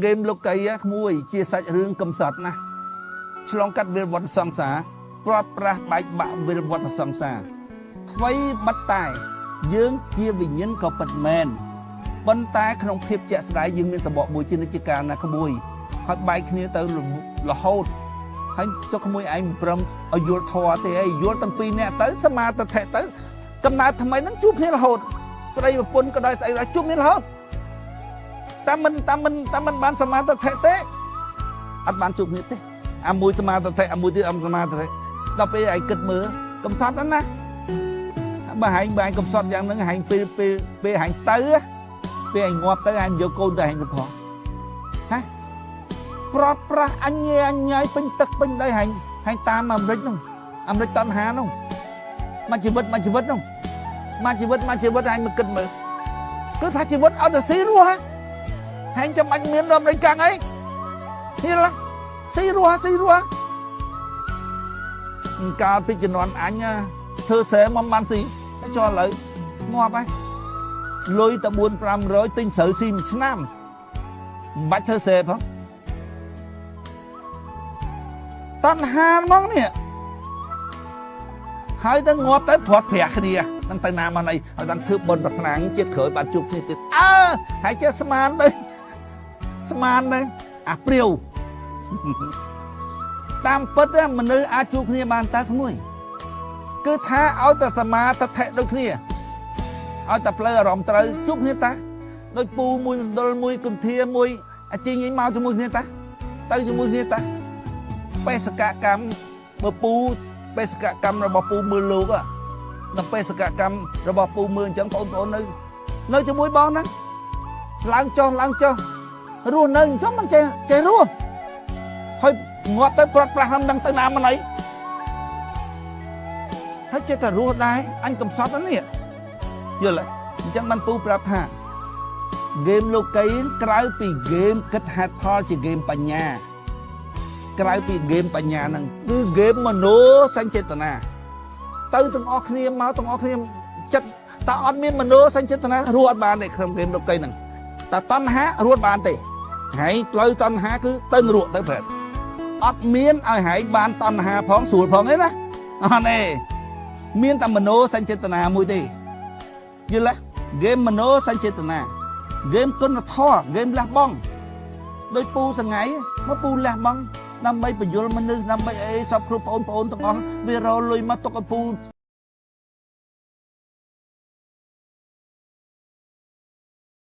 ហ្គេមលោកីក្មួយជាសាច់រឿងកំសត់ណាស់ឆ្លងកាត់វិលវត្តសង្សារព្រាត់ប្រាសបែកបាក់វិលវត្តសង្សារថ្វីបិទតែយើងជាវិញ្ញាណក៏ពិតមែនប៉ុន្តែក្នុងភាពជាក់ស្ដែងយើងមានសម្បកមួយជានិច្ចកាលណាក្មួយហើយបែកគ្នាទៅរហូតហើយចុះក្មួយឯងមិនព្រមឲ្យយល់ធម៌ទេអីយល់ទាំងពីរនាក់ទៅសមាទិដ្ឋិទៅកំណើតថ្មីហ្នឹងជួបគ្នារហូតប្តីប្រពន្ធក៏ដោយស្អីដែរជួបគ្នារហូត តាមមិនតាមមិនតាមមិនបានសមាទិដ្ឋិទេអត់បានជួបគ្នាទេអាមួយសមាទិដ្ឋិអាមួយទៀតអមសមាទិដ្ឋិដល់ពេលឯងគិតមើលកំសត់ហ្នឹងណាបើហែងបើឯងកំសត់យ៉ាងហ្នឹងហែងពេលពេលពេលហែងទៅពេលឯងងាប់ទៅហែងយកកូនទៅហែងទៅផងហ៎ប្រត់ប្រាស់អញញអញញ៉ៃពេញទឹកពេញដីហែងហែងតាមអាមេរិកហ្នឹងអាមេរិកតណ្ហាហ្នឹងមួយជីវិតមួយជីវិតហ្នឹងមួយជីវិតមួយជីវិតហែងមកគិតមើលគឺថាជីវិតអត់ទៅស៊ីរស់ហ៎ ហែងចាំបាច់មានដល់អាមេរិកកាំងអីហៀលស៊ីរស់ស៊ីរស់កាលពីជំនាន់អញធ្វើស្រែមកបានស៊ីចុះឥឡូវងាប់ហើយលុយតែ4 500ទិញស្រូវស៊ីមួយឆ្នាំមិនបាច់ធ្វើស្រែផងតណ្ហាហ្មងនេះហើយទៅងាប់ទៅព្រាត់ប្រាស់គ្នានឹងទៅណាមកណីហើយដល់ធ្វើបុណ្យប្រាថ្នាជាតិក្រោយបានជួបគ្នាទៀតអើហើយចេះស្មានទៅស្មានទៅអាព្រាវតាមពិតមនុស្សអាចជួបគ្នាបានតើក្មួយគឺថាឲ្យតែសមាទិដ្ឋិដូចគ្នាឲ្យតែផ្លូវអារម្មណ៍ត្រូវជួបគ្នាតាដូចពូមួយមណ្ឌលមួយគុន្ធាមួយអាជីងឯងមកជាមួយគ្នាតាទៅជាមួយគ្នាតាបេសកកម្មបើពូបេសកកម្មរបស់ពូមើលលោកដល់បេសកកម្មរបស់ពូមើលអញ្ចឹងបងប្អូននៅនៅជាមួយបងហ្នឹងឡើងចុះឡើងចុះរស់នៅអញ្ចឹងមិនចេះចេះរស់ហើយងាប់ទៅព្រាត់ប្រាសមិនដឹងទៅណាមកណីហើយចេះតែរស់ដែរអញកំសត់ហ្នឹងនេះយល់ទេអញ្ចឹងបានពូប្រាប់ថាហ្គេមលោកីក្រៅពីហ្គេមគិតហេតុផលជាហ្គេមបញ្ញាក្រៅពីហ្គេមបញ្ញាហ្នឹងគឺហ្គេមមโนសញ្ចេតនាទៅទាំងអស់គ្នាមកទាំងអស់គ្នាចិត្តតើអត់មានមโนសញ្ចេតនារស់អត់បានទេក្នុងហ្គេមលោកីហ្នឹងតើតណ្ហារស់បានទេហើយផ្លូវតណ្ហាគឺទៅនរកទៅប្រែតអត់មានឲ្យហែងបានតណ្ហាផងស្រួលផងទេណាអត់ទេមានតែមโนសញ្ចេតនាមួយទេយល់ទេហ្គេមមโนសញ្ចេតនាហ្គេមគុណធម៌ហ្គេមលះបង់ដោយពូសងៃមកពូលះបង់ដើម្បីបញ្យលមនុស្សដើម្បីអីសពគ្រប់បងប្អូនទាំងអស់វារលុយមកទុកឲ្យពូ